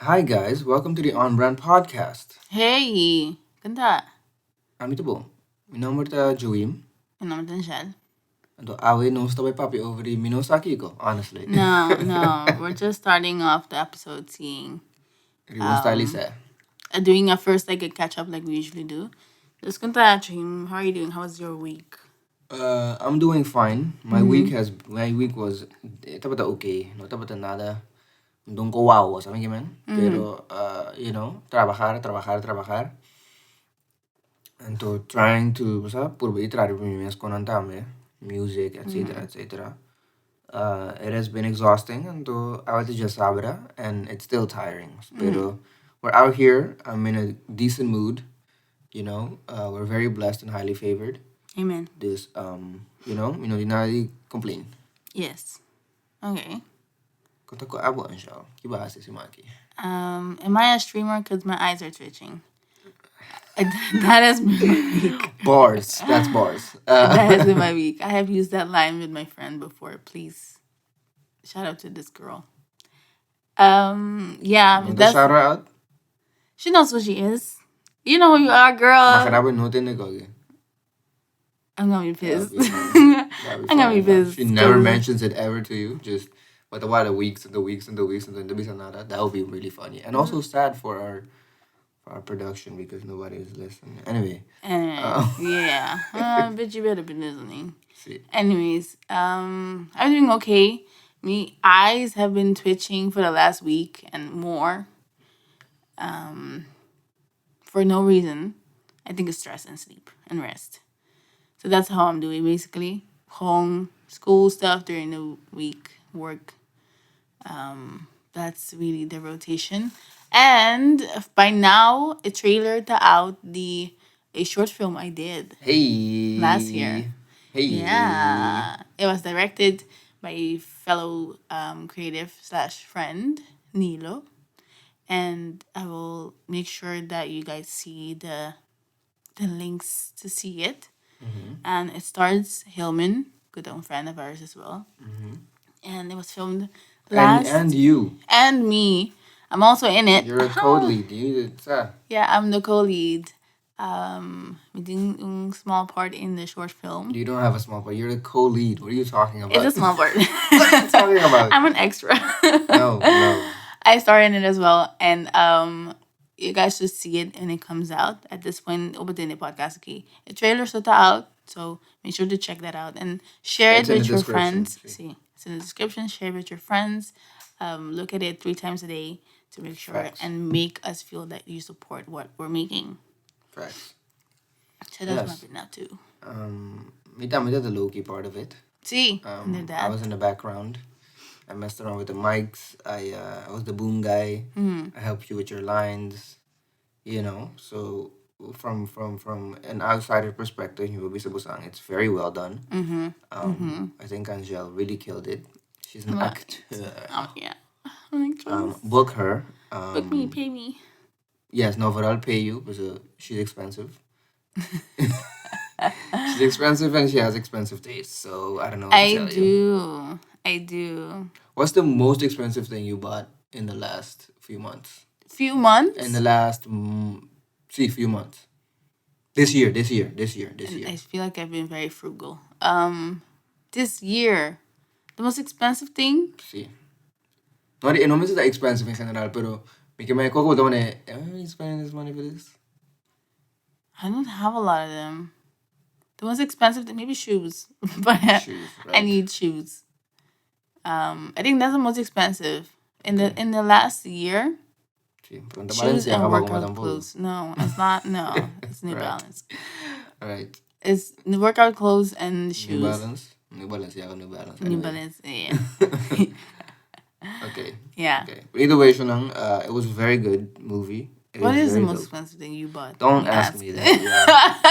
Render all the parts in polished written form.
Hi guys, welcome to the On Brand Podcast. Hey, kon ta? Ami ta bon. Mi nomber ta Joim. Mi nomber ta Angel. Anto awe nos ta bai papia over di mi no sa kiko, honestly. No, no, we're just starting off the episode seeing. Riba un style sa. Doing a first like a catch up like we usually do. Dus kon ta, Joim? How are you doing? How was your week? I'm doing fine. My week has my week was e tabata okay. No tabata nada donko wow, sabi ke men? Pero trabajar, trabajar, trabajar. Anto trying to, sa, purba di traha riba mi mes konan tambe, music, etc. etc. It has been exhausting, anto awe ta djasabra and it's still tiring. Pero we're out here, I'm in a decent mood. We're very blessed and highly favored. Amen. Dus, mi no tin nada di complain. Yes. Okay. Kon ta ku abo, Angel? Ki bo a hasi siman aki? Am I a streamer? Because my eyes are twitching. That has been my week. Bars. That's bars. That has been my week. I have used that line with my friend before. Please. Shout out to this girl. Yeah. Want to shout her out? She knows who she is. You know who you are, girl. Ma grabo no tende koge. I'm gonna be pissed. That'd be funny. That'd be I'm gonna be funny, man. pissed. She never mentions it ever to you. Just but the what the weeks and the weeks and the weeks and then the bisa nada. That would be really funny and also sad for our production because nobody is listening. Anyway. Yeah. But you better be listening. Si. Anyways, I'm doing okay. My eyes have been twitching for the last week and more. For no reason. I think it's stress and sleep and rest. So that's how I'm doing basically. Home, school stuff during the week, work. That's really the rotation. And by now, a trailer to out the a short film I did. Hey. Last year. Hey. Yeah. It was directed by a fellow creative/friend, Nilo. And I will make sure that you guys see the links to see it. And it stars Hillman, good old friend of ours as well. And it was filmed last... And you. And me. I'm also in it. You're a co-lead. You, Yeah, I'm the co-lead. We did a small part in the short film. You don't have a small part. You're the co-lead. What are you talking about? It's a small part. What are you talking about? I'm an extra. No, no. I star in it as well. And you guys should see it when it comes out. At this point, over the podcast, okay. The trailer is out, so make sure to check that out and share it It's in with the your description, friends. See. See, it's in the description. Share it with your friends. Look at it 3 times a day to make sure Facts. and make us feel that you support what we're making. Facts. So that's Yes. my been up to. Me tambe the low-key part of it. See, I was in the background. I messed around with the mics. I was the boom guy. I helped you with your lines, you know. So from an outsider perspective, you will be supposed to. It's very well done. I think Angel really killed it. She's an Well, actor. Oh yeah, I'm an actress. Book her. Book me, pay me. Yes, no, but I'll pay you because she's expensive. She's expensive and she has expensive tastes, so I don't know what to tell you. I do. What's the most expensive thing you bought in the last few months? Few months? In the last, see, few months. This year, this year, this year, this year. I feel like I've been very frugal. This year, the most expensive thing? Si. No, no me that expensive in general, pero mi ke me coco am I spending this money for this? I don't have a lot of them. The most expensive thing, maybe shoes. But Shoes, I right. need shoes. I think that's the most expensive. In the last year, Si, pero shoes Balenciaga and pa workout como tampoco. clothes. No, it's not. No, it's New Right. Balance. Right. It's new workout clothes and New shoes. Balance. New Balenciaga, New Balance. New Anyway. Balance, yeah. Okay. Yeah. Okay. But either way, Shunang, it was a very good movie. It What is is the very most dope. expensive thing you bought? Don't You ask ask. me that. Yeah.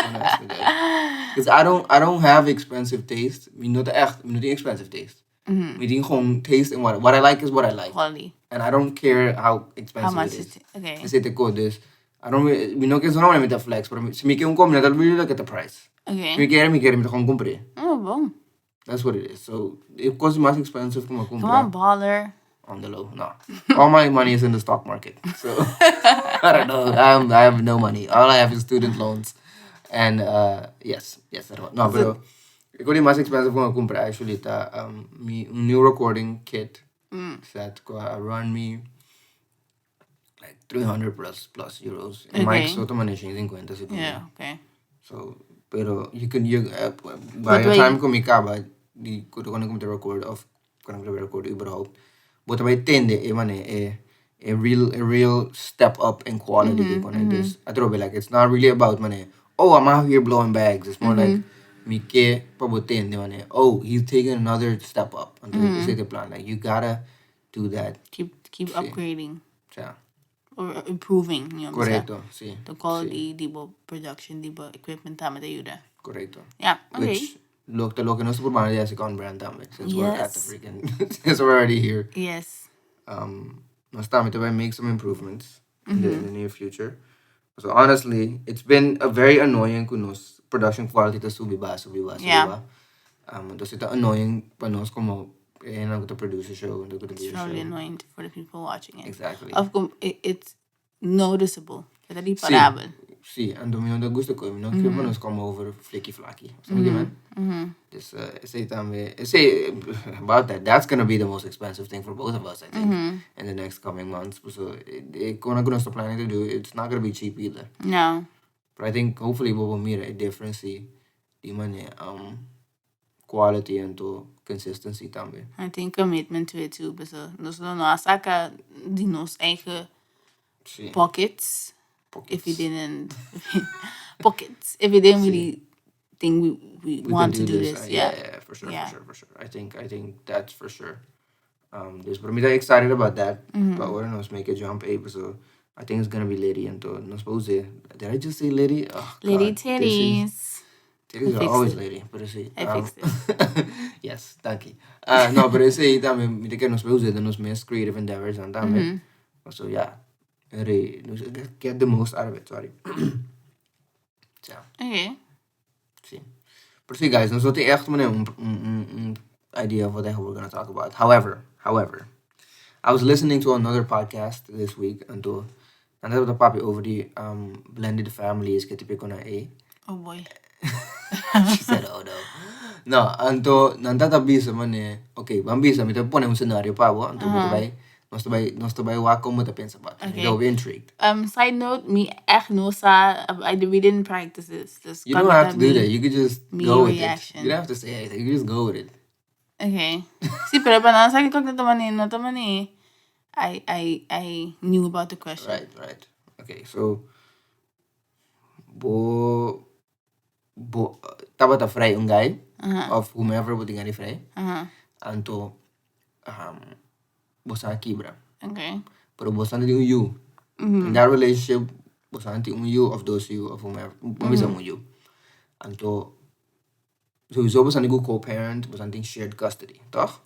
Don't ask me that. Because I don't have expensive taste. Mi no ta echt, mi no tin expensive taste. Mi tin gewoon taste in what I like is what I like. Quality. And I don't care how expensive How much it is. is it? Okay. Esey ta cos, dus I don't really, mi no kier zona mi ta flex, pero si mi kier un cos, mi no ta really look at the price. Okay. Si mi kier, mi kier, mi ta gewoon cumpra. Oh, bon. That's what it is. So, e cos mas expensive cu mi Come cumpra. on, baller. On the low. No. All my money is in the stock market. So I don't know. I have no money. All I have is student loans. And yes, I don't. No, pero e kos mas expensive ku mi a kumpra actually ta mi un new recording kit set ku a run me like 300 plus euros. E mic so ta mane 150 si. So, pero you can you by the wait. Time ku mi kaba di ku ku ku record of ku ku record überhaupt, bo ta bai tende e mane e a real step up in quality mm -hmm. Dus atrobe, like, it's not really about mane, "Oh, I'm out here blowing bags." It's more like mi ke pa bo tende mane, "Oh, he's taking another step up." Anto esei ta e plan. Like, you gotta do that. Keep upgrading Yeah. Or improving. Korekto, si. The quality di bo production, di bo equipment tambe ta yuda. Korekto. Yeah, okay. Which loke nos por di on brand tambe, since we're at the freaking since we're already here. Nos tambe ta make some improvements in the near future. So honestly, it's been a very annoying ku nos production quality ta subi ba, subi ba, subi ba. Anto ta annoying pa nos komo eh, to produce a show, to It's do a probably show. Annoying for the people watching it. Exactly. Of course, it's noticeable. Ta riparabel. Si, anto mi no ta gusta ku mi no ke nos come over flikkie flakkie. Snap je man? Dus esei tambe, esei about that, that's gonna be the most expensive thing for both of us, I think, in the next coming months. So, ku nos planning to do, it's not gonna be cheap either. No. But I think hopefully we will mira a difference di mane quality and to consistency tambe. I think commitment to it too. Because nos no a saka di nos eigen pockets. If we Pockets. Didn't pockets. If we didn't really think we We want can to do this. Yeah, for sure, for sure, for sure. I think that's for sure. Dus pa mi ta excited about that. But we're gonna make a jump, eh, so I think it's gonna be litty anto nos por. Did I just say litty? Oh, Litty God, this is- titties. Titties I are fixed always it. litty, pero si. I fixed it. Yes, thank you. No, pero esei tambe, mi ke nos por usa nos mes creative endeavors and tambe. So yeah, nos get the most out of it, sorry. So, si. Pero si, guys, nos no tin echt un idea of what the hell we're gonna talk about. However, I was listening to another podcast this week anto nan tabata papia over the blended families ku típiko na e. Oh boy. She said, "Oh no." No, anto nan tabata bisa mane, okay, ban bisa, mi ta pone un scenario pa bo, anto nos ta bai wak kon bo ta pensa about it. Okay. You'll be intrigued. Side note, mi echt no sa, we didn't practice this. This You don't have to do that. You could just me go with it. Reaction. You don't have to say anything. You can just go with it. Okay. Si, pero pa nan sa ki kok na no tamani. I knew about the question. Right. Okay, so bo tabata frei un guy of whomever bo tin frei. Anto bo a kibra. Pero bo tin un yu. In that relationship, bo tin un yu of dos yu of whomever. Bo mm un yu. Anto sowieso bo tin co-parent, bo tin shared custody, toch?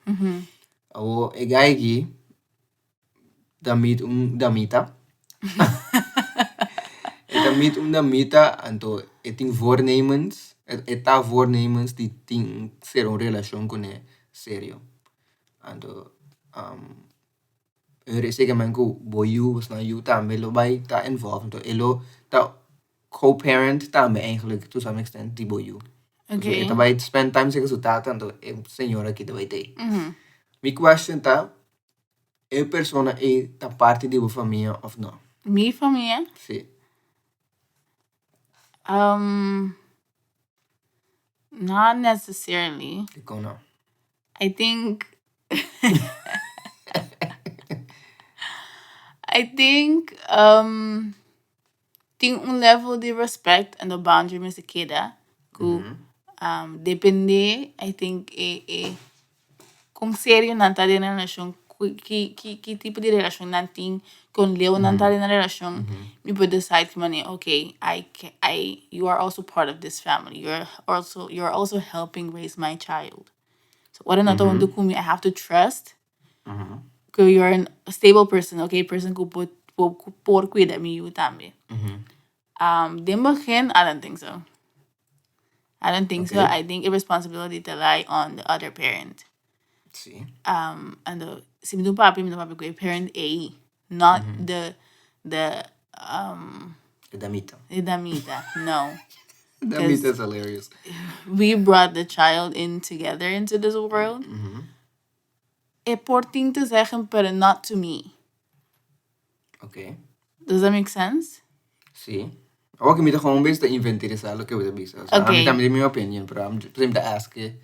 Awo e guy aki ta meet un damita. E ta meet un damita, anto e tin voornemens, e ta voornemens di tin ser un relashon kuné serio. Anto e ke men ku bo yu, bo yu tambe lo bai ta involved, anto e lo ta co-parent tambe eigenlijk to some extent di bo yu. So, e ta bai spend time ku su tata, anto e señora aki ta bai tei. Mi question ta, e persona ei ta parti di bo famia of no? Mi famia? Si. Not necessarily. Kon no? I think tin un level di respect and the boundary mester keda ku depende, I think, e kon serio nan ta den relashon, ki tipo di relashon nan tin, kon leu nan ta den relashon, mi por decide ku mane, okay, I you are also part of this family, you're also helping raise my child. So ora nan ta huntu ku mi, I have to trust ku you're a stable person, okay, person ku por kuida mi yu tambe. Den begin, I don't think so. I don't think so. I think the responsibility to lie on the other parent. Anto si mi ta un papia mi ta papia ku e parent ei, not the the E damita. E damita, no. Damita is hilarious. We brought the child in together into this world. E por tin te zeggen, pero not to me. Does that make sense? Si. Awor ku mi ta gewoon bezig ta inventarisá loke bo ta bisa. So, ami tambe tin mi opinion, pero I'm just mi ta ask it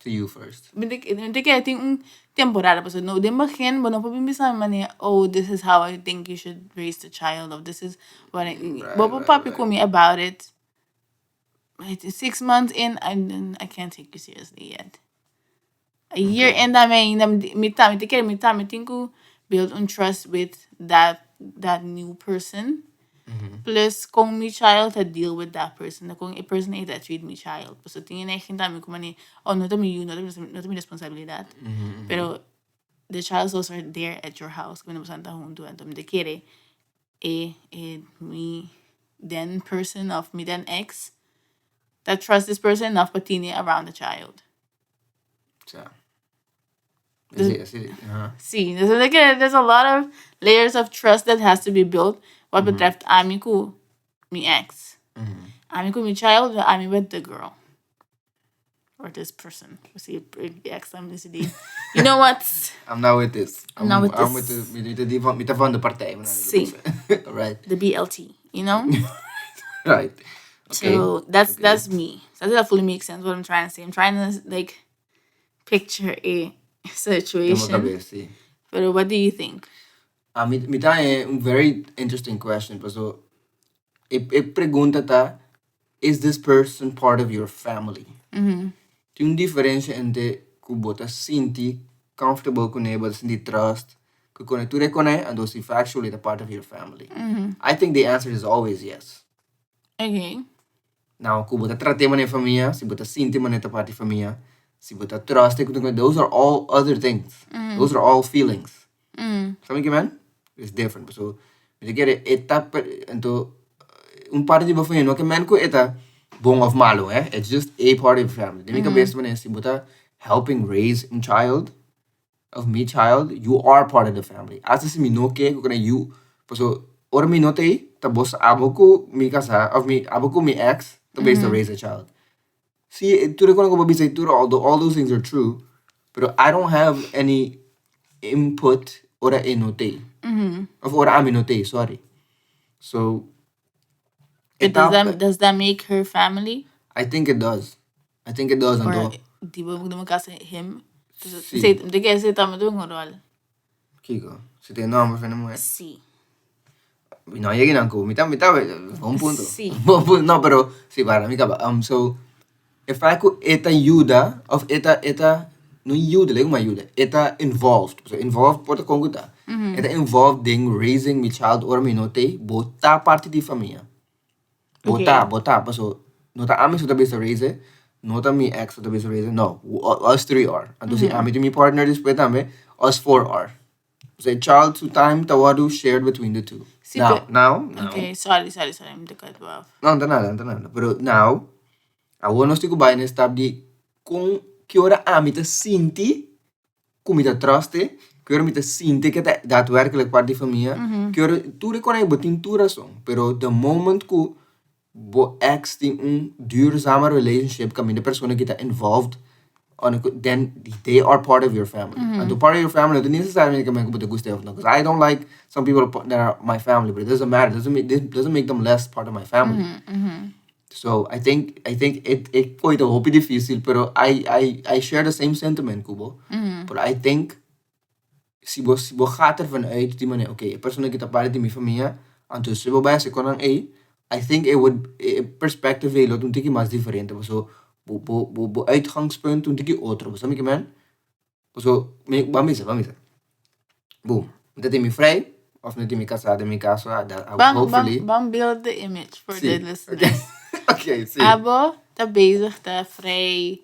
to you first. Mi ta mi ta kere tin un temporada pasobra no den begin bo no por bin bisa mi manera oh this is how I think you should raise the child of this is what I bo por papia ku mi about it 6 months in I can't take you seriously yet. A year in tambe ainda mi ta mi ta kere mi tambe tin ku build un trust with that new person. Plus kon mi child ta deal with that person, kon e person ei ta treat mi child. Pasobra tin e neiging tambe ku manera oh no ta mi yu, no ta mi responsabilidat. Pero the child is also there at your house kaminda boso ta huntu anto mi ta kere e mi then person of mi then ex ta trust this person enough pa tene around the child. Sa. Si, si, aha. Si, dus mi ta kere there's a lot of layers of trust that has to be built wat betreft ami ku mi ex. Ami ku mi child, ami with the girl. Or this person. Si, ex tambe decidí. You know what? I'm not with this. I'm not with I'm with this. the, mi ta di van, mi ta van de partij. Si. Right. The BLT, you know? Right. Okay. So that's me. So that fully makes sense what I'm trying to say. I'm trying to like picture a situation. kabes, si. But what do you think? Ah, mi ta un very interesting question. So, e pregunta ta, is this person part of your family? Tin un diferensia entre ku bo ta sinti comfortable kuné, bo ta sinti trust, ku kuné tur e kuné, and si factually ta part of your family. I think the answer is always yes. Now, ku bo ta trata manera famia, si bo ta sinti manera ta parti di famia, si bo ta trust, those are all other things. Those are all feelings. Sabi ke men? It's different. So, mi ta kere e ta, anto, un parti di bo famia, no ke men ku e ta bon of malo, eh? It's just a part of your family. Den mi kabes manera, si bo ta helping raise un child, of mi child, you are part of the family. Asta si mi no ke, ku you, so, ora mi no t'ei, ta bos abo ku mi kasá, of mi abo ku mi ex, ta bezig to raise a child. Si, tur ku bo bisa tur all those things are true, but I don't have any input ora e no t'ei. Of ora ami no t'ei, sorry. So, But does that make her family? I think it does. I think it does. Or Anto, tipo den kaso him? Si. Si, di ke esei tambe tin un ròl. Kiko, si tin nòmber pa muhé. Si. No yega nan ku mi ta bon punto. Si. Bon punto. No, pero si para mi kaba. So e fact ku e ta yuda of e ta no yuda, lei kuma yuda. E ta involved. So involved por ta kon ku ta. E ta involved den raising mi child ora mi no t'ei, bo ta parti di famia. Bo ta, bo ta, paso no ta ami so ta bezig raise e, no ta mi ex so ta bezig raise e, no. Us three are. Anto si ami tin mi partner despues tambe, us four are. So child su time ta wòrdu shared between the two. Si, Now, now. Okay, sorry, sorry, sorry, mi ta cut you off. No, no ta nada, no ta nada. Pero now, awor nos tin ku bai na e stap di kon ki ora ami ta sinti ku mi ta trust e, ki ora mi ta sinti ku ta daadwerkelijk parti di famia, ki ora tur e kos bo tin tur rason, pero the moment ku bo ex tin un duurzame relationship kaminda e persona ku ta involved on then they are part of your family. Anto part of your family no ta necesariamente ku bo ta gusta of no. Because I don't like some people that are my family, but it doesn't matter. It doesn't make them less part of my family. So I think it ta hopi difísil, pero I share the same sentiment ku bo. But I think si bo gaat ervan uit di manera, oké, e persona ku ta parti di mi famia, anto si bo bai ku nan ei, I think it would e perspective ei lo ta un tiki mas diferente. So bo uitgangspunt un tiki otro. Sabi ke men? So mi ban bisa, ban bisa. Boom. Mi tin mi frei, of mi tin mi kasá den mi kaso, that, hopefully. Ban build the image for Si. the listeners. Okay, si. Abo ta bezig ta frei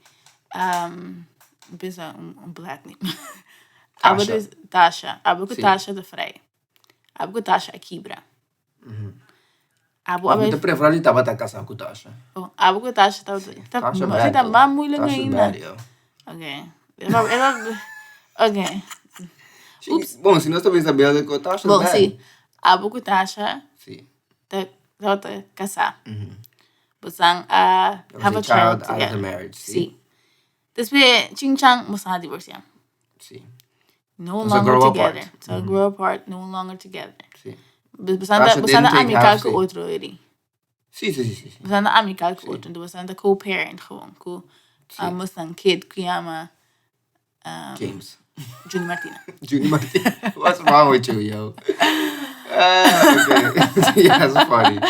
pensa un black name. Abo Tasha. dus Tasha. Abo ku Si. Tasha ta frei. Abo ku Tasha a kibra. Abo Mi ta preferá di tabata kasá ku Tasha. Oh, abo ku Tasha ta Tasha ta bad, ta though. mas moeilijk Tasha ainda. bad, yo. Okay. Ela Okay. Oops. Bon, si nos ta bisa beelden ku Tasha Bon, bad. si. Abo ku Tasha Si. ta tabata kasá. Bosan a There was have a a child child out of the together. marriage, si. Si. Despues ching chang bosan a divorsiá. Si. No Nos a longer grow apart. together. So grow apart, no longer together. Si. Bosan ta Tasha bosan didn't ta take amical half, ku si. otro already. Si, si, si, si, si. Bosan ta amical ku otro, bosan ta co-parent gewoon ku Si. bosan kid ku yama James. Juni Martina. Juni Martina. What's wrong with you, yo? Ah, okay. yeah, that's funny.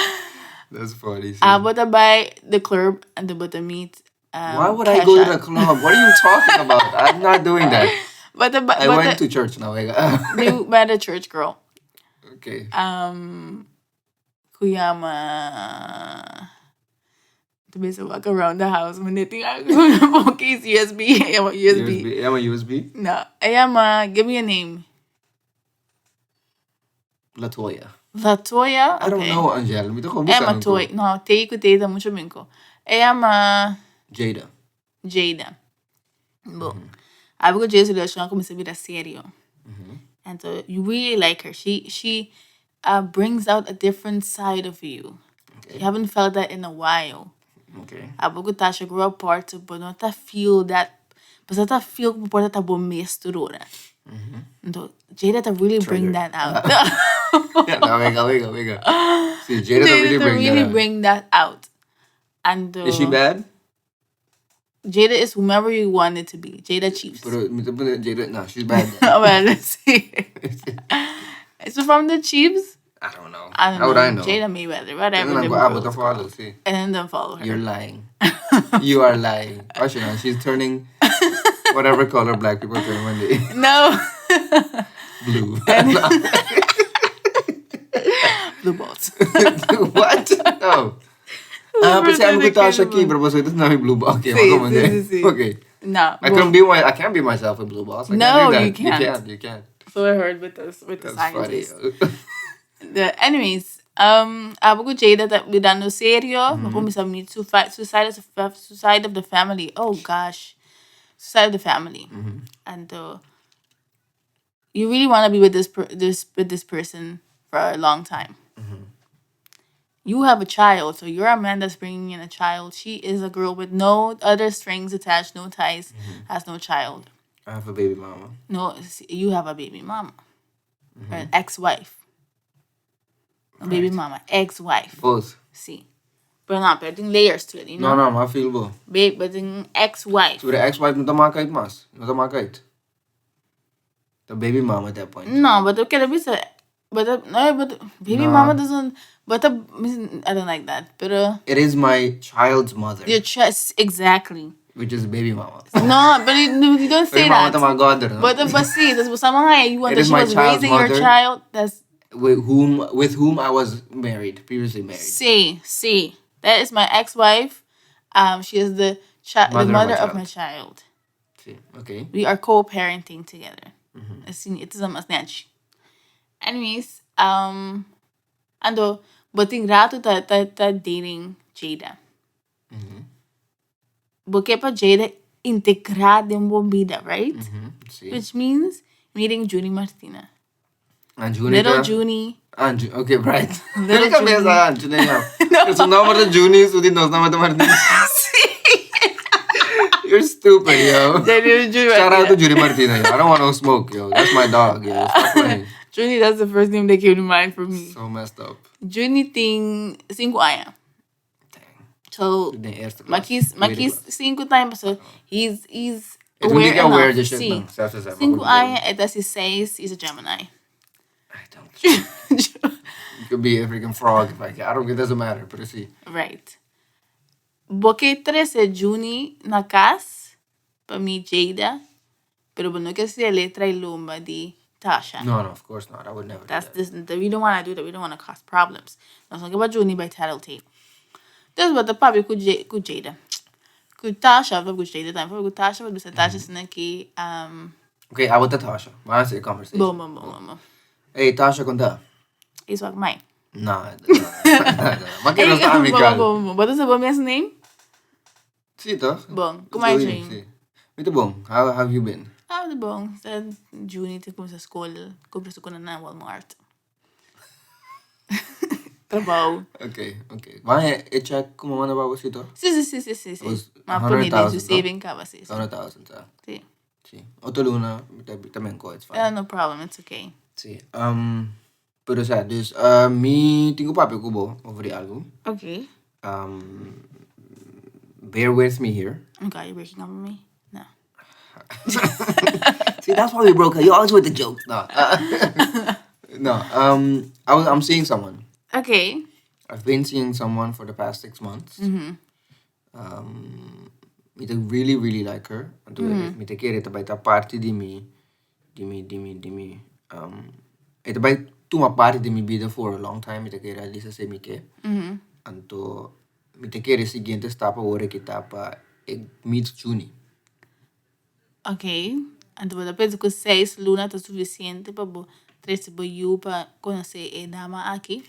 That's funny. Si. Abo ta bai the club anto bo ta meet Why would I go to the club? What are you talking about? I'm not doing that. Bo ta I bo went ta to church now. you met a church girl. Okay. Ku yama ta bisa walk around the house manera tin algo case USB e yama USB. USB. E yama USB? No, e yama give me a name. Latoya. Latoya? I don't Okay. know, Angel. Mi ta kon E bisa yama nan Toy. ku. No, T ku T ta mucho minko. E yama Jada. Jada. Bo. Abo ku Jada su relashon a kuminsá bira serio. Anto you really like her. She she brings out a different side of you. Okay. You haven't felt that in a while. Okay. Abo ku Tasha grow apart so bo no ta feel that bo no ta feel ku bo por ta bo mes tur ora. Anto Jada ta really bring Triggered. that out. No, venga, venga, venga. Si, Jada ta Jada really ta bring that really out. bring that out. Anto Is she bad? Jada is whomever you want it to be. Jada Chiefs. Pero mi ta pone Jada, no, she's bad then. Well, let's see. So from the Chiefs? I don't know. I don't How would know. I know? Jada Mayweather, whatever. Then them I go, girls ah, bo ta follow, si. And then don't follow her. You're lying. You are lying. Watch it now. She's turning whatever color black people turn when they No. blue. Blue balls. What? No. Ah, pensei I'm Pretend ku Tasha I ki, pero pasobra ta mi blue ball. Okay, Si, come on si, there. si, si. Okay. No. I couldn't be my I can't be myself with blue balls. I No, can't do that. you You can't. can't. You can't. So I heard with the That's funny. scientists. The, anyways, abo ku Jada ta birando serio, mm -hmm. meet su, su, side of, su side of the family. Oh gosh. Su side of the family. And you really want to be with this, per, this with this person for a long time. You have a child, so you're a man that's bringing in a child. She is a girl with no other strings attached, no ties, has no child. I have a baby mama. No, you have a baby mama. Or an ex-wife. A baby mama, ex-wife. Both. Si. Pero no, pero tin layers to it, you No, know? no, m'a feel bo. Babe, but tin ex-wife. So the ex-wife no ta maak uit mas. No ta maak uit. The baby mama at that point. No, but okay, bisa, but the, no, but baby No. mama doesn't, but the, I don't like that. Pero It is my child's mother, your chest, exactly. which is baby mama. No, but you don't say Baby mama that. ta my god, no? But see, that's what somehow you want It that is she my was child's raising your mother. child. That's with whom I was married, previously married. see, see. That is my ex-wife. She is the Mother the of my mother of child. my child. Si, okay. We are co-parenting together. Asina, it is a must. Anyways, anto bo tin rato ta ta ta dating Jada. Bo ke pa Jada integrá den bo bida, right? Si. Which means meeting Junie Martina. And Junie Little ta- Junie. And Ju- okay, right. Little Nunca Junie. pensa ah, Junie no. No. Su nomber ta Junie, su di nos nomber ta Martina. You're stupid, yo. Little Junie Shout out to Martina. Junie Martina, yo. I don't want no smoke, yo. That's my dog, yo. Stop playing. Junie, that's the first name that came to mind for me. So messed up. Junie tin sinku aña. Dang. So, Den eerste klas. Makis, Tweede Makis klas. sinku time, so he's E aware tin ku aware enough. di shit, Si. no. Sa, sa, sa. Sinku aña, e ta seis, he's a Gemini. I don't. You could be a freaking frog if I can. I don't. It doesn't matter. Pero si. Right. Bo ke trese Junie na kas pa meet Jada, pero bo no ke hasié tra'i lomba di Tasha. No, no, of course not. I would never do That's that. this, we don't want to do that. We don't want to cause problems. Nos no ke pa Junie bai tattletale. Dus bo ta papia ku J, ku Jada. Ku Tasha, of ku Jada tambe, ku Tasha, bo bisa Tasha asina ki Okay, abo ta Tasha. M'a hasi e conversation. Bon, bon, bon, bon, bon. Hey, Tasha, kon ta? Is wak mai. No, no, no. Ma ke nos ta Bon, amical. bon, bon. Bo ta sa bo mes name? Si, toch? Bon, kon a It's Jane? Si. Mi ta bon. How have you been? Ah, ta bon. Sa Juni ta cuminsa scol, cumpra su cosnan na Walmart. Trabou. Ok, ok. Wanneer e check ku mama na babo si to? Si, si, si, si, si, si. Was Ma pone den su 100,000, no? saving caba, si, si. 100,000, sa. Si. Si. Otro luna ta men ko, it's fine. Yeah, no problem, it's okay. Si. Pero sa, dus mi tin ku papia ku bo over di algu. Okay. Bear with me here. Oh my God, you're breaking up with me? No. See, that's why we broke up. You're always with the jokes. No. No. I'm seeing someone. Okay. I've been seeing someone for the past 6 months. Mi ta really, really like her. Anto, mi ta kere tambe ta parti di mi, di mi, di mi, di mi. E ta bai tuma parti di mi bida for a long time. Mi ta kere at least asina mi ke. Anto, mi ta kere siguiente stap awor ku ta pa meet Juni. Ok. Anto bo ta pensa ku 6 luna ta sufisiente pa bo trese bo yu pa konosé e dama aki?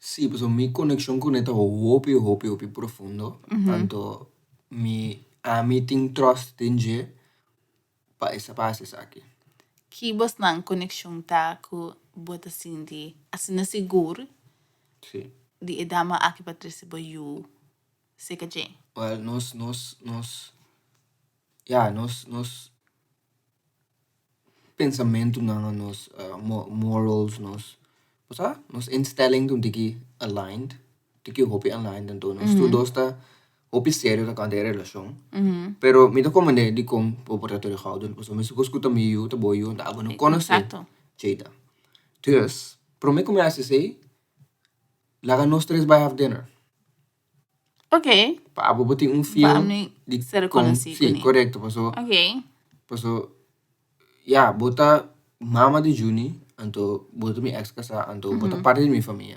Si, pues mi konekshon kuné ta hopi, hopi, hopi profundo. Anto ami tin trust den dje pa esei pasa esaki. Ki bosnan konekshon ta ku bo ta sinti asina sigur di e dama aki pa trese bo yu serka dje? Well, nos, ja, nos pensamentunan, nos morals, nos, o nos instelling ta un tiki aligned, tiki hopi aligned, anto nos tur dos ta hopi serio tokante e relashon. Pero mi ta komprendé dikon bo por ta terughoudend, pasobra mi kos ku ta mi yu ta bo yu, anto abo no konosé Jada. Dus, promé ku mi hasi esei, laga nos tres bai have dinner. Pa abo bo tin un feel Pa mi di ser kon konosí si, kuné. Korekto, paso paso ya, bo ta mama di Juni, anto bo ta mi ex kasá, anto bo ta parti di mi famia.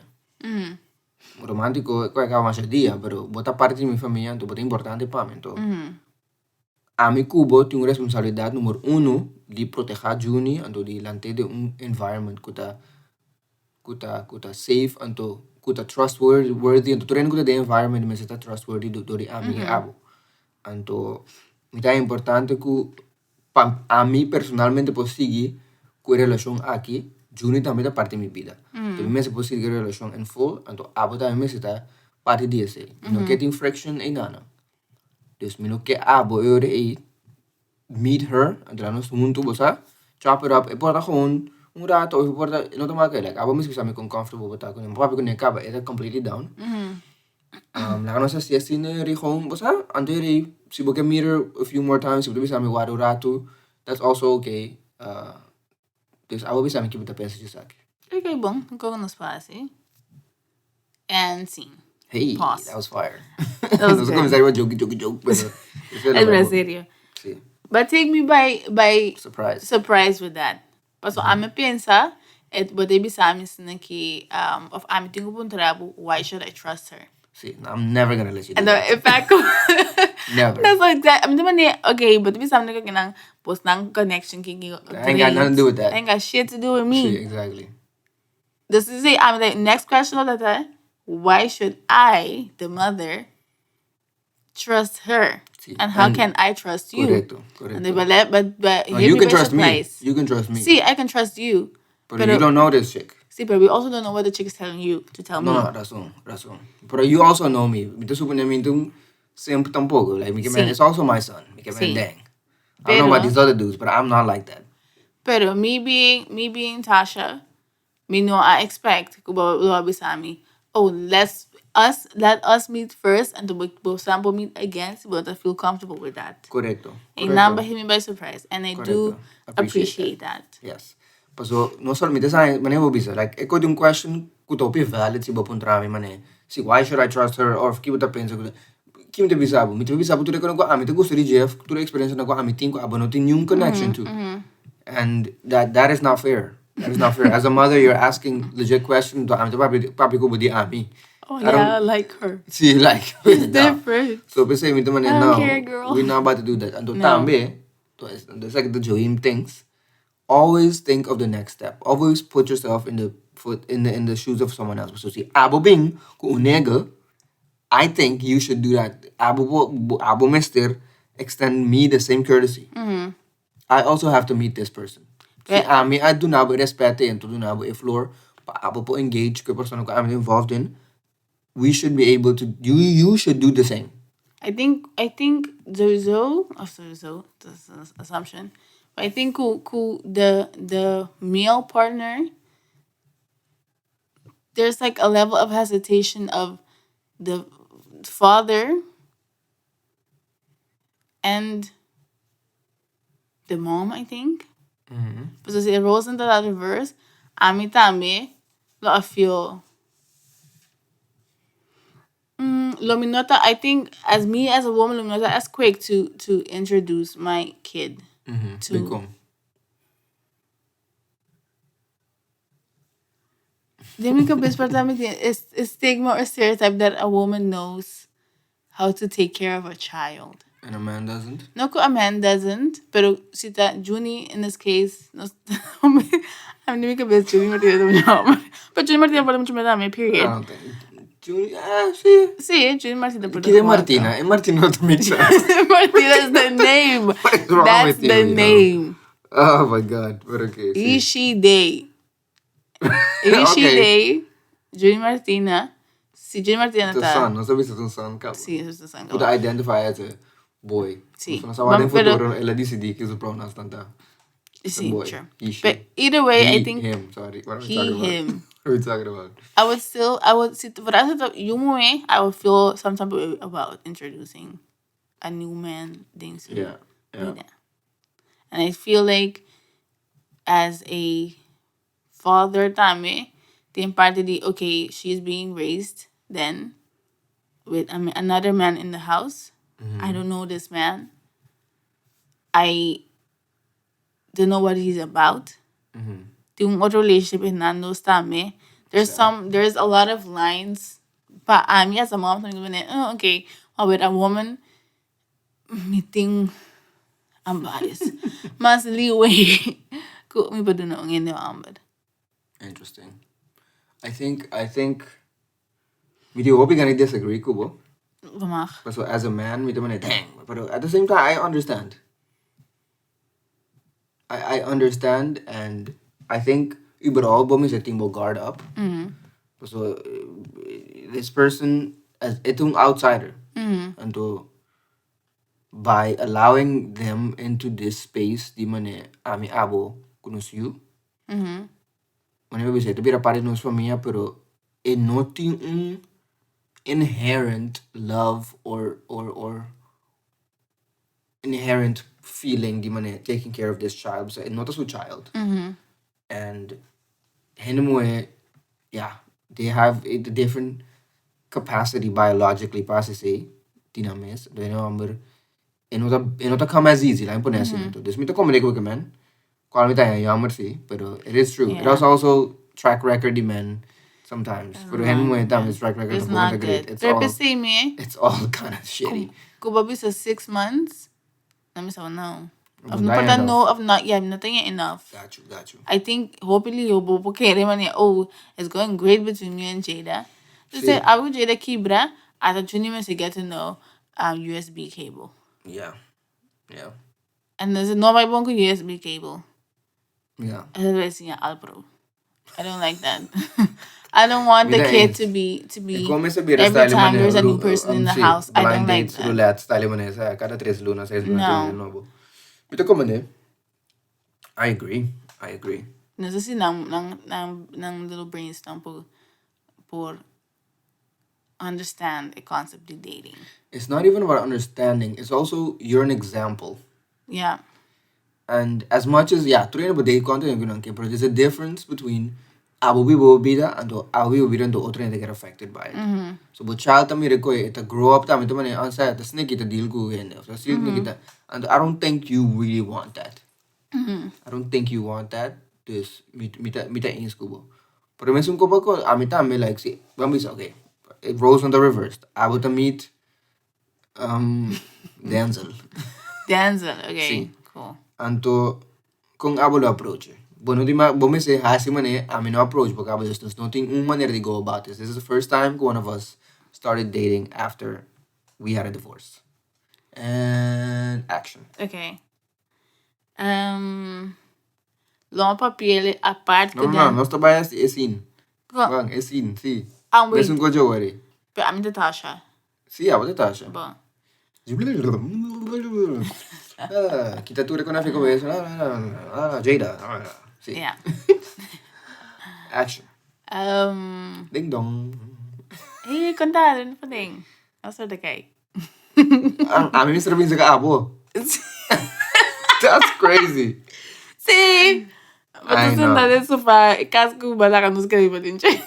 Romántiko ku a kaba masha dia, pero bo ta parti di mi famia, anto bo ta importante pa mi. Anto ami ku bo tin un responsabilidat number uno di protehá Juni, anto di lant'é den un environment ku ta safe, anto ku ta trustworthy, anto tur hende ku ta den environment mester ta trustworthy dor di ami i abo. Anto mi ta importante ku pa ami personalmente por sigui ku e relashon aki, Juni tambe ta parti di mi bida. Anto mi mester por sigui e relashon en full, anto abo tambe mester ta parti di esei. Mi no ke tin friction einan. Dus mi no ke abo e ora ei meet her, anto laga nos huntu, bo sa, chop it up. E por ta gewoon un rato of e por ta, no ta maka like abo mes bisa mi kon comfortable bo ta kuné. Mi papia kuné kaba e ta completely down. Laga nos hasi asina e ora ei gewoon, bo sa, anto e ora ei si bo ke meet her a few more times, si bo ta bisa mi wak un rato, that's also okay. Dus abo bisa mi kiko bo ta pensa di esaki. Ok, bon. Kon nos por hasi? And scene. Hey, Pause. that was fire. That was Nos good. kuminsá riba joke, joke, joke, pero Es bra serio. Si, But take me by surprise. Surprise with that. Paso ami pensa, et bo ta bisa mi asina ki of ami tin ku puntra bo, why should I trust her? Si, I'm never gonna let you do And that. in fact, Never. That's like that. Ami ta mane, okay, bo ta bisa mi ku nan bosnan connection ki I ain't got nothing to do with that. Ain't got shit to do with me. Si, exactly. This is it. I'm like, next question of that. Why should I, the mother, trust her? Si. And how can I trust you? Korekto. And they but No, hit you me can by trust me. surprise. You can trust me. See, I can trust you. But pero you don't know this chick. See, but we also don't know what the chick is telling you to tell No, me. no, rason, rason. Pero you also know me. Mi ta supone mi ta un simp tampoko. Like, mi ke man, Si. it's also my son. Mi ke man, Si. dang. I don't know about Pero these other dudes, but I'm not like that. Pero me being Tasha, me no I expect ku bo lo bisa mi, "Oh, let us meet first and to bo sample meet again," so I feel comfortable with that. Korekto. And now hit me by surprise. And I do Korekto. Appreciate appreciate that. Yes. Paso, no solamente sa, mane bo bisa, like, e un question ku ta hopi valid si bo puntra mi, mane, si why should I trust her, or ki bo ta pensa ku ki mi ta bisa bo? Mi ta bisa bo tur ku ami ta gusta di Jeff, tur experience na ku ami tin ku abo no tin ningun connection to. And that is not fair. That is not fair. As a mother, you're asking legit questions. Ami ta papia papia ku bo di ami. Oh I yeah, don't I like her. See, like, It's no. different. So pensei, mi ta mane, I don't no, care, girl. we're not about to do that. Anto No. tambe, it's like the Joaquin things. Always think of the next step. Always put yourself in the shoes of someone else. So si abo bin ku un nigga, I think you should do that. Abo mester extend me the same courtesy. I also have to meet this person. Si Pe- ami a duna bo e respet ei anto duna bo e flor pa abo por engage ku e persona ku ami ta involved in, we should be able to, you should do the same. I think sowieso, of sowieso, that's an assumption. But I think ku the male partner, there's like a level of hesitation of the father and the mom, I think. Pues si e roles ta reverse, ami tambe lo a feel lo mi no ta, I think as me as a woman, lo mi no ta as quick to introduce my kid to Dikon? Den mi kabes por tambe tin e stigma or stereotype that a woman knows how to take care of a child. And a man doesn't? No ku a man doesn't, pero si ta Juni in this case, no, ami den mi kabes Juni Martina ta mucho homber. Pero Juni Martina por ta mucho muher tambe, I period. don't think. Juni, ah, si. Si, Juni Martina por ta Kiko cuatro. Martina? E Martina no ta make sense. Martina is the name. What is wrong That's with you, the yo? name. Oh my God, but okay, He, si. she, they. He, she, they. Juni Martina. Si Juni Martina Ta ta. son, nos a bisa ta un son kaba. Si, ta un son Por kaba. identify as a boy. Si. Nos no sa wak den Pero futuro el a disidí ku su pronouns nan ta. Si, Boy. sure. He, she. But either way, I He, think him, sorry. What are we he, talking about? him. What are we talking about? I would still, I would, si fuera yu muhé, I would feel some type of way about introducing a new man den su bida. And I feel like as a father tambe, tin parti di, okay, she's being raised then with another man in the house. I don't know this man. I don't know what he's about. Tin un otro relationship in nos tambe. There's some, there's a lot of lines. But ami as a mom, I'm going, oh, okay. Well, with a woman, mi tin, I'm biased. Mas leeway. Ku mi por duna un hende homber. Interesting. I think, mi tin hopi gana disagree ku bo. Mag. So as a man, mi ta manera, dang. But at the same time, I understand. I understand and I think überhaupt bo mester tin bo guard up. So this person as e ta un outsider. Anto by allowing them into this space di manera ami abo konosé yu. Manera bo ta bira parti di nos famia, pero e no tin un inherent love or inherent feeling di manera taking care of this child. So, e no ta su child. And hende muhé, yeah, they have a different capacity biologically pa hasi di nan mes. Do homber e no ta come as easy, laga pone asina. Dus mi ta komprondé ku man. Kual mi ta jammer si, pero it is true. It is also track record di men sometimes. Pero hende muhé tambe track record It's tampoko not ta great. good. It's Pero all p'esei mi, it's all kind of shitty. Ku bo bisa 6 months, na mi sa no. Of No no enough. No, of not yeah, nothing enough. Got you, got you. I think hopefully yo bo kere mane, oh, it's going great between me and Jada. Just Si. say abo Jada kibra, ata Juni mester get to know USB cable. And there's no bai bon ku USB cable. Esei ta Alpro. I don't like that. I don't want the Mira, kid eens. to be Come sa bira every style time manera, there's a new person in the si, house. I blind don't like dates, that. roulette style manera, sa kada 3 luna, 6 luna, No. tin nobo. Mi ta komprondé. I agree. I agree. No sé si nan little brains tampoco por understand the concept of dating. It's not even about understanding. It's also you're an example. And as much as, yeah, tur hende por date kuantu hende ku pero there's a difference between abo biba bo bida and abo biba bida and otro hende get affected by it. So bo child ta mira ku e ta grow up tambe ta manera ansa ta sneaky ta deal ku hende. So sneaky ta, and I don't think you really want that. I don't think you want that. Dus mi ta eens ku bo. Pero mesun ko ko ami tambe like si ban bisa, okay. It rolls on the reversed. Abo ta meet Denzel. Denzel, okay. Si. Cool. Anto kon abo lo approach. Bueno, di ma bo mester hasi manera ami no approach porque abo just no tin un manera di go about this. This is the first time one of us started dating after we had a divorce. And action. Okay. Um, lo mi papi'el apart No, ku no, no, den. nos ta bai hasi e scene. Ko? Ban, e scene, si. Ah, wait. Mesun kocho wari. Pero ami ta Tasha. Si, abo ta Tasha. Bon. Ah, kita tur e konafi kabes. Ah, Jada. Ah, si. Ja. Action. Um, Ding dong. hey, konta, den pa ding. Nos ta kijk. Ami mester a bisa ku abo. That's crazy. Si. Bo ta I senta know. den sofa, e kas ku bo laga nos kere riba den dje.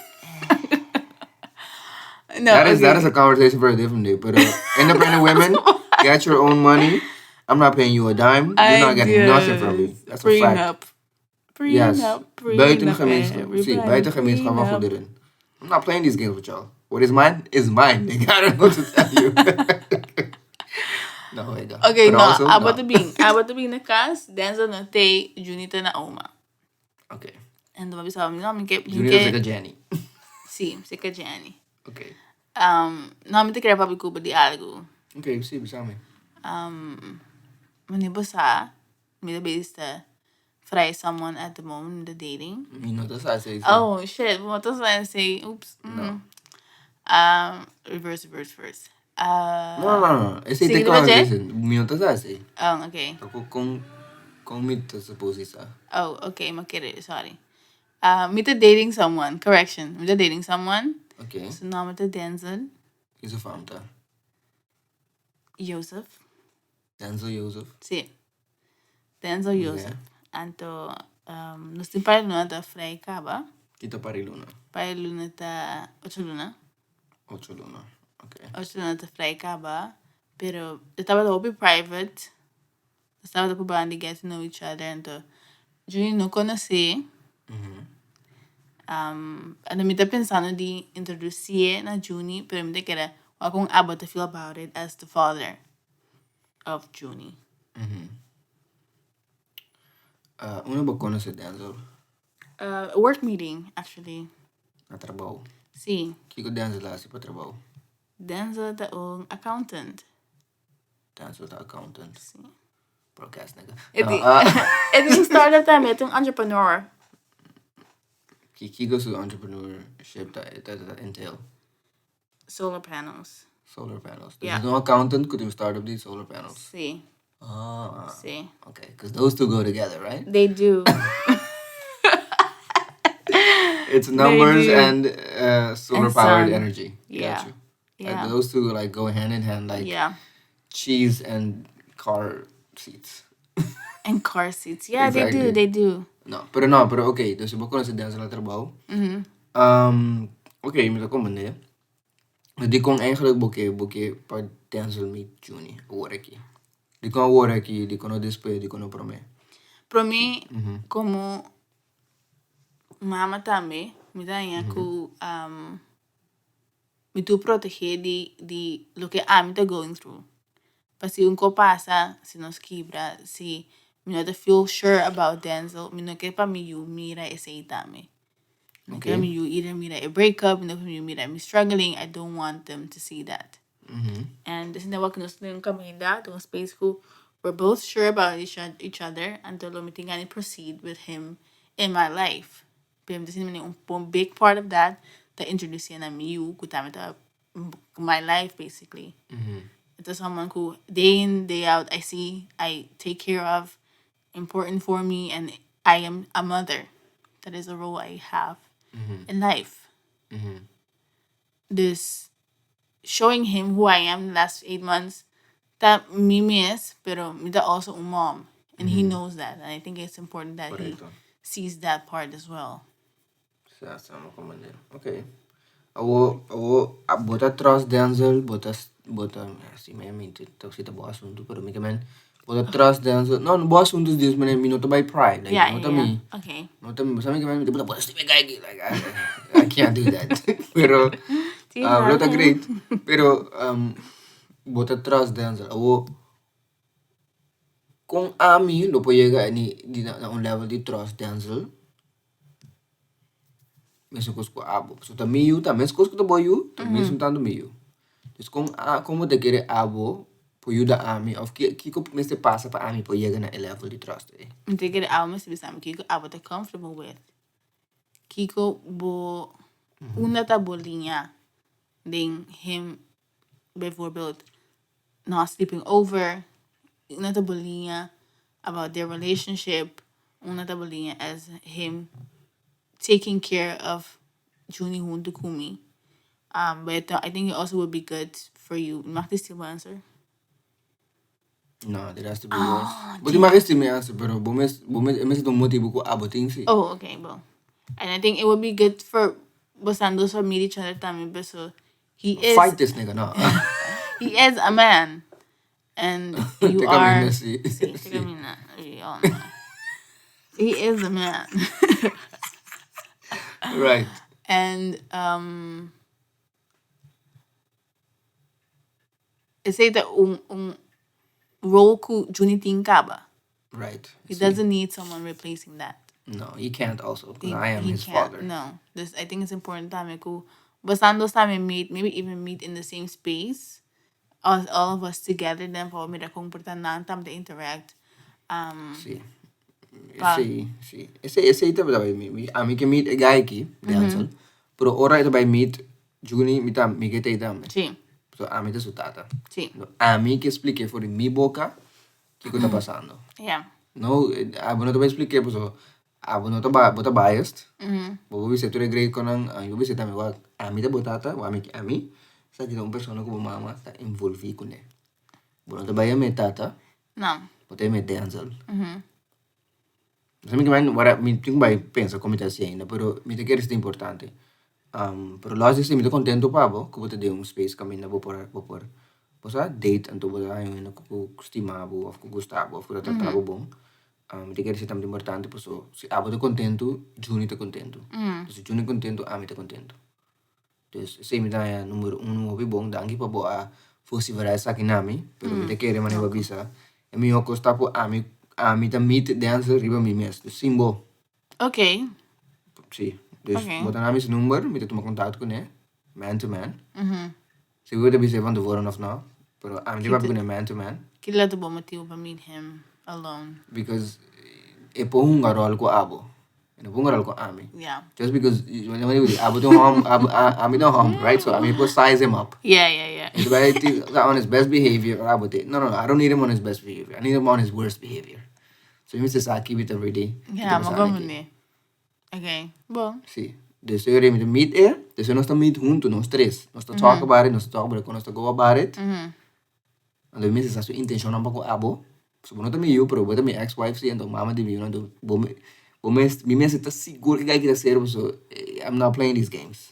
No, That is that okay. is a conversation for a different day. But independent women, get your own money. I'm not paying you a dime. You're Ay not getting nothing from me. Dios. That's a fact. Prenup. Yes. Prenup, Buiten prenup, eh. gemeenschap. Zie, Rebrand, buiten gemeenschap van prenup. goederen. I'm not playing these games with y'all. What is mine is mine. Nigga. I don't know what to tell you. No, wait, no. Okay, But no, also, abo no. ta bin. Abo ta bin na kas, Denzel no t'ei, Juni ta na oma. Okay. En mi a bisa, no, mi ke, mi Juni ta ke, seka Jenny. si, seka Jenny. Okay. No, mi ta kere papia ku bo di algu. Okay, si, bisa mi. Mane bo sa, mi ta bezig ta vrij someone at the moment, mi ta dating. Mi no ta sa esei, si. Oh, shit, bo no ta sa esei, oops. No. Reverse, reverse, reverse. No, no, no, esei ta Sigui riba dje? conversation. Mi no ta sa esei. Oh, okay. Ta ku kon, kon mi ta suppose di sa? Oh, okay, mi a kere, sorry. Mi ta dating someone, correction, mi ta dating someone. Okay. Su nomber ta Denzel. Ki su fam ta? Joseph. Denzel Joseph? Sí. Denzel Joseph. Anto, nos tin par di luna ta vrij kaba. Ki ta par di luna? Par di luna ta ocho luna. Ocho luna, ok. Ocho luna ta vrij kaba, pero e tabata hopi private. Nos tabata probando di get to know each other, anto Juni no conoce. Anto mi ta pensando di introduci'e na Juni, pero mi ta kere wak con abo ta feel about it as the father of Juni. Unda bo conoce Denzel? Work meeting, actually. Na trabou? Si. Kiko Denzel ta hasi pa trabou? Denzel ta un accountant. Denzel ta accountant. Si. Broke ass nigga. E tin, e tin un startup tambe, e ta un entrepreneur. Kiko su entrepreneurship ta entail? Solar panels. Solar panels. Yeah. Dus un accountant ku tin un startup di solar panels. Si. Ah. Si. Okay, because those two go together, right? They do. It's numbers do. and solar And powered sun. energy. Yeah. Got you. Yeah. Like those two like go hand in hand like Yeah. cheese and car seats. And car seats. Yeah, they do, Exactly. they do. No, pero no, pero okay, dus bo conoce Denzel na trabou. Okay, mi ta comprende. Dikon eigenlijk bo ke bo ke pa Denzel meet Juni awor aki? Dikon awor aki, dikon no despues, dikon no prome? Prome como mama tambe mi ta haña cu mi tur protege di di loke ami ta going through. Pa si un ko pasa, si nos kibra, si mi no ta feel sure about Denzel, mi no ke pa mi yu mira esei tambe. Mi no ke pa mi yu ira mira e break up, mi no ke pa mi yu mira mi struggling, I don't want them to see that. And esei wak nos tin un kaminda, tin un space ku we're both sure about each other, anto lo mi tin gana di proceed with him in my life. Pero mi ta sinti manera un big part of that ta introduci'e na mi yu ku tambe ta my life basically. Ta someone ku day in day out I see, I take care of, important for me and I am a mother. That is a role I have in life. Dus showing him who I am the last 8 months ta mi mes, pero mi ta also un mom. And he knows that. And I think it's important that he Correcto. sees that part as well. Sa, sa, mi a comprende. Ok. Awo, awo, bo ta trust Denzel, bo ta, bo ta, si mi a minti, ta si ta bo asunto, pero mi ke men, bo ta trust Denzel, no, bo asunto is dies, mi no ta bay pride, like, no ta mi, no ta mi, sa mi ke men, mi ta bo ta stima e guy aki, like, I can't do that, pero, lo ta great, pero, bo ta trust Denzel, awo, kon ami lo por yega na un level di trust Denzel? Mesun kos ku abo. Pasobra ta mi yu ta mes kos ku ta bo yu, ta mesun tantu mi yu. Dus kon a kon bo ta kere abo. por yuda ami of kiko mester pasa pa ami por yega na e level di trust ei? Mi ta kere abo mester bisa mi kiko abo ta comfortable with. Kiko bo, unda ta bo liña den him bijvoorbeeld not sleeping over, unda ta bo liña about their relationship, unda ta bo liña as him taking care of Juni hunto ku mi. But I think it also would be good for you. Mag ik steal my answer? No, it has to be yours. Bo tin mag steal mi answer, pero bo mes, bo mes, e mester ta un motibu ku abo tin si. Oh, okay, bon. And I think it would be good for bosan dos pa meet each other tambe, paso he is Fight this nigga, no. he is a man. And you Te are camina, si. Sí, te camina. We all know. He is a man. Right. And esei ta un rol ku Juni tin kaba. Right. He Si. doesn't need someone replacing that. No, he can't also, because He, I am he his can't. father. No. Dus I think it's important tambe ku bosan dos tambe meet, maybe even meet in the same space. All of us together, then pa mira kon por ta nan tambe ta interact. Si. Pa Si, si. Esei tabata bai mi. Ami ke meet e guy aki, Denzel. Pero ora e ta bai meet Juni, mi tam, mi ke ta ei tambe. Si. So ami ta su tata. Si. Ami ke splik'é for di mi boka kiko ta pasando. No, abo no ta bai splik'é pasobra abo no ta bo ta biased. Bo por bisa tur e great konan, ami por bisa tambe wak ami ta bo tata, wak ami ami sa ki ta un persona ku bo mama ta envolví kuné. Bo no ta bai yam'é tata, No. bo ta yam'é Denzel. Sa mi kimen wara mi tin ku bai pensa kon mi ta hasi ainda pero mi ta kere si ta importante. Pero los di esei mi ta contento pa bo ku bo ta den un space kaminda bo por bo por bo sa date anto bo ta haña un hende ku stima bo òf ku gusta bo òf ku ta trata bo bon. Mi ta kere esei tambe ta importante pasobra si abo ta kontentu Juni ta kontentu. Si Juni kontentu ami ta kontentu. Dus esei mi ta haña numero uno hopi bon. Danki pa bo a vociferá esaki na mi, pero mi ta kere manera bo a bisa e mihó kos ta ku ami ami ta meet Denzel riba mi mes, dus sin bo. Ok. Si, dus Ok. bo ta na mi su number, mi ta tuma kontakto kuné, man to man. Si bo ta bis'é van tevoren of no, pero ami ta papia kuné man to man. Kila ta bo motibu pa meet him alone? Because e por hunga ròl ku abo. E no por hunga ròl ku ami. Yeah. Just because, abo ta un hòmber, abo, ami ta un hòmber, right? So ami por size him up. Yeah, yeah, yeah. E ta bai tin on his best behavior, abo te, no, no, no, I don't need him on his best behavior. I need him on his worst behavior. So mi mester sa kibi ta ready. Yeah, mi a comprende. Okay, bon. Si. Dus e ora mi ta meet e, despues nos ta meet hunto, nos tres. Nos ta talk about it, nos ta talk about it, kon nos ta go about it. Anto mi mester sa su intencionnan pa ku abo. So bo no ta mi yu, pero bo ta mi ex wife si, anto mama di mi yu, anto bo bo mes mi mester ta sigur ke kai kita ser pasobra I'm not playing these games.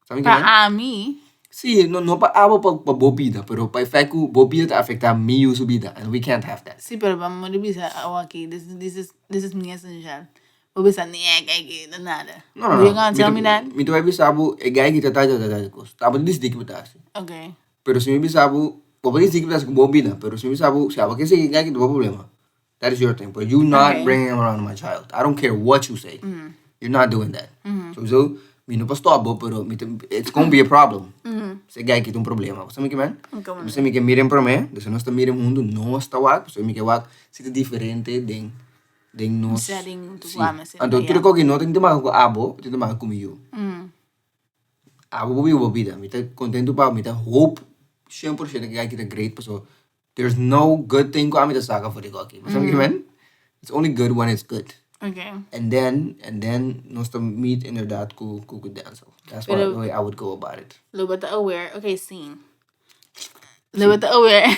Sabi Pa kimen? ami. Sí, no no pa abo pa pa bo bida, pero pa e feit ku bo bida ta afektá mi yu su bida and we can't have that. Sí, pero ban mori bisa awaki, this this is this is mi esencial. Bo bisa nee, e guy ki no nada. No, no, no. You gonna tell me that? Mi ta bai bisa bo e guy ki ta ta ta ta kos. Ta bo ta disidí ki bo ta hasi. Okay. Pero si mi bisa bo, bo por disidí ki bo ta hasi ku bo bida, pero si mi bisa bo, si abo ke sigui e guy ki ta bo problema. That is your thing, but you not Okay. bringing him around my child. I don't care what you say. You're not doing that. Sowieso, mi no por stop bo, pero mi ta, it's gonna be a problem. Si e guy kita un problema. Bo sa mi ke men? Oké, man. Bo mi ke miren promé, dus nos ta miren huntu, nos ta wak, pasobra mi ke wak si ta diferente den den nos. Setting, Si. wak mester Anto ta, tur ja. koki no tin te maka ku abo, tin te maka ku mi yu. Abo bo biba bo bida. Mi ta kontentu pa bo, mi ta hoop 100% ku e guy kita great, pasobra There's no good thing ku ami ta saka for di koki. Bo sa mi kimen? It's only good when it's good. Okay. And then, and then nos ta meet inderdaad ku ku ku Denzel. That's what, Pero the way I would go about it. Lo bo ta aware, okay, scene. Lo bo ta aware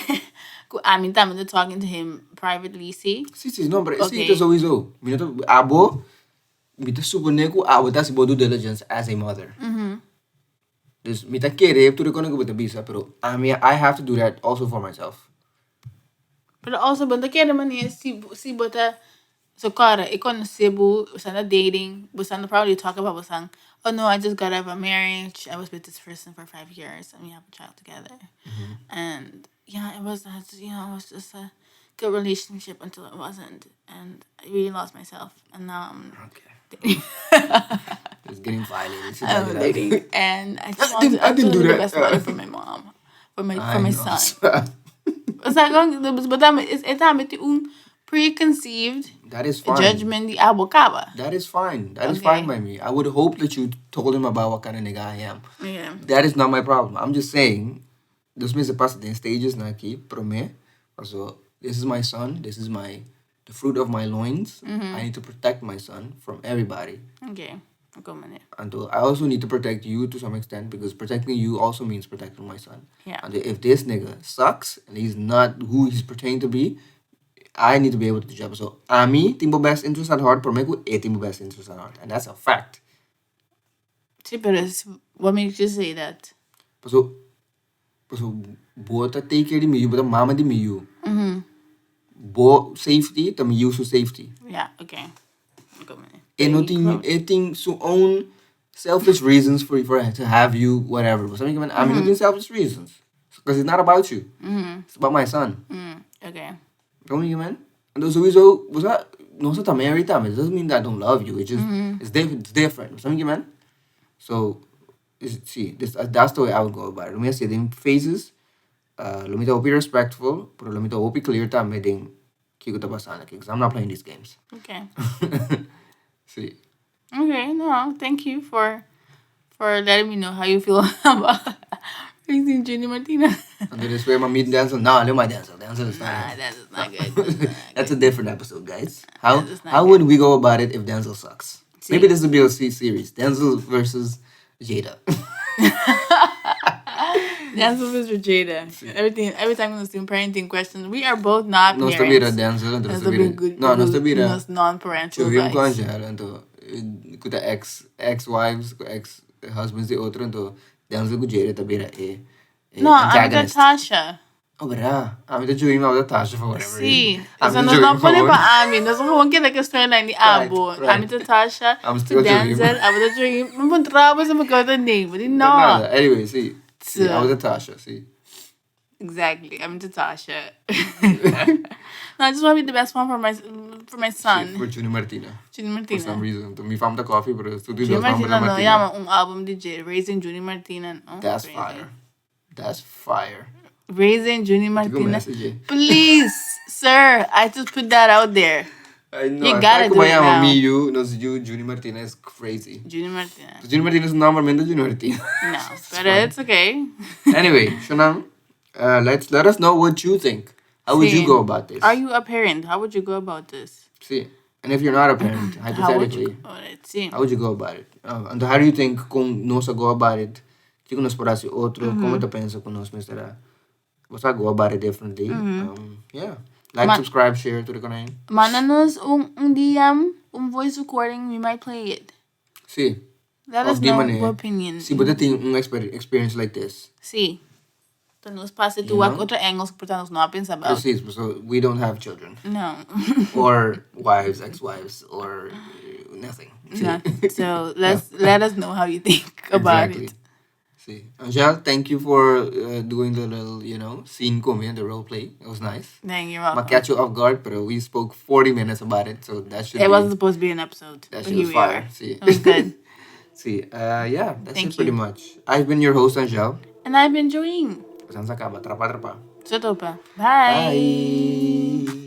ku ami tambe ta talking to him privately, si? Si, si, no, pero Okay. si ta sowieso. Mi no ta, abo, mi ta supone ku abo ta hasi bo due diligence as a mother. Dus mi ta kere tur e kos ku bo ta bisa, pero ami I have to do that also for myself. Pero also bo ta kere manera si si bo ta socorro e conoce bo, bo sta na dating, bo sta na probably talk about bo san, oh no I just got out of a marriage, I was with this person for 5 years and we have a child together. And yeah, it was it was just a good relationship until it wasn't and I really lost myself and now I'm Okay. It's getting violated. I'm dating and I just want didn't- to, I I just didn't want to do be the that. best mother for my mom, for my I for my know. son. Osea kon bo ta e tambe tin un preconceived That is fine. judgment di abo kaba. That is fine. That is Okay. fine by me. I would hope that you told him about what kind of nigga I am. Yeah. That is not my problem. I'm just saying, nos mester pasa den stages nan aki, prome, paso this is my son, this is my, the fruit of my loins. I need to protect my son from everybody. Okay. Kon manera. Anto I also need to protect you to some extent because protecting you also means protecting my son. Yeah. And if this nigga sucks and he's not who he's pretending to be, I need to be able to do job. So ami tin bo best interest at heart, prome ku e tin bo best interest at heart. And that's a fact. Sí, pero es, what makes you say that? Paso, paso bo ta take care di mi yu, bo ta mama di mi yu. Bo safety ta mi yu su safety. Yeah, okay. Kon manera. E no tin, e tin su own selfish reasons for to have you, whatever. But sabi ami no tin selfish reasons. Because it's not about you. It's about my son. Okay. Don't you man? Anto sowieso, bo sa, nos ta married tambe. It doesn't mean that I don't love you. It's just, it's different. Sabi ki man? So, is, see, this, that's the way I would go about it. Lo mi hasi den phases. Lo mi ta hopi respectful, pero lo mi ta hopi clear tambe den kiko ta pasando aki. Because I'm not playing these games. Okay. Sí. Okay, no, thank you for letting me know how you feel about raising Junior Martina. Anto despues m'a meet Denzel. No, no my Denzel. Denzel is Nah, not. that is not good. That's not That's a good. different episode, guys. How That is not how good. would we go about it if Denzel sucks? Sí. Maybe this would be a series. Denzel versus Jada. Denzel versus Jada. Everything, every time we do parenting questions, we are both not Nos ta bira parents. Denzel, anto nos Nos ta ta bira bira. good, No, nos ta good, bira. nos non-parental Joey ku advice. Angel, anto ku ta ex wives, ku ex husbands di otro, anto Denzel ku Jada ta bira e No, ami ta antagonist. Tasha. Oh, berdat. Ami ta Joey, ma ta Tasha for whatever Sí. reason. Ami Eso ta nos Joey no for pone what- pa ami. Nos gewoon keda ku storyline di abo. Ami ta Tasha. I'm still to Joey. Denzel. Abo ta Joey. Mi puntra bo mi kota name. Di no. Nada. Anyway, sí. Sí, Sí. ami ta Tasha, sí. Exactly. I'm to Tasha. No, I just want to be the best one for my son. Sí, for Junior Martina. Junior For Martina. some reason. Mi fam ta coffee, pero tur Junior dos fam Martina no Martina. yama un album DJ Raising Junior Martina. No? That's Crazy. fire. That's fire. Raising Junior Take a Martina. message. Please, sir, I just put that out there. I know. You gotta do it now. Mi yu, nos yu, Junior Martina is crazy. Junior Martina. Junior Martina is normalmente Junior Martina. No, but it's okay. Anyway, Shanam, let us know what you think. How would you Sí. go about this? Are you a parent? How would you go about this? Sí. And if you're not a parent, How would hypothetically, you go about it? Sí. how would you go about it? And how do you think kon nos a go about it? Kiko nos por hasi otro? Kon ta pensa ku nos mester a go about it differently? Yeah. Like, subscribe, share to the canal. Mándanos un DM, un voice recording. We might play it. Sí. Let Of us di know manera. your opinion. Si bo tin un experience like this. Sí. Anto nos pasa You tu wak know? otro angles ku nos no a pensa about. Precies. So we don't have children. No. Or wives, ex-wives, or nothing. Sí. No. So let us know how you think about it. Sí. Angel, thank you for doing the little scene ku mi, the role play. It was nice. Thank you. I Welcome. catch you off guard, but we spoke 40 minutes about it, so that should It be, wasn't supposed to be an episode, that but shit here was we fire. are. Sí. It was good. Sí. Yeah, that's Thank it pretty you. much. I've been your host, Angel. And I've been Joey. Nos a kaba, trapa trapa. Sotopa. Bye. Bye.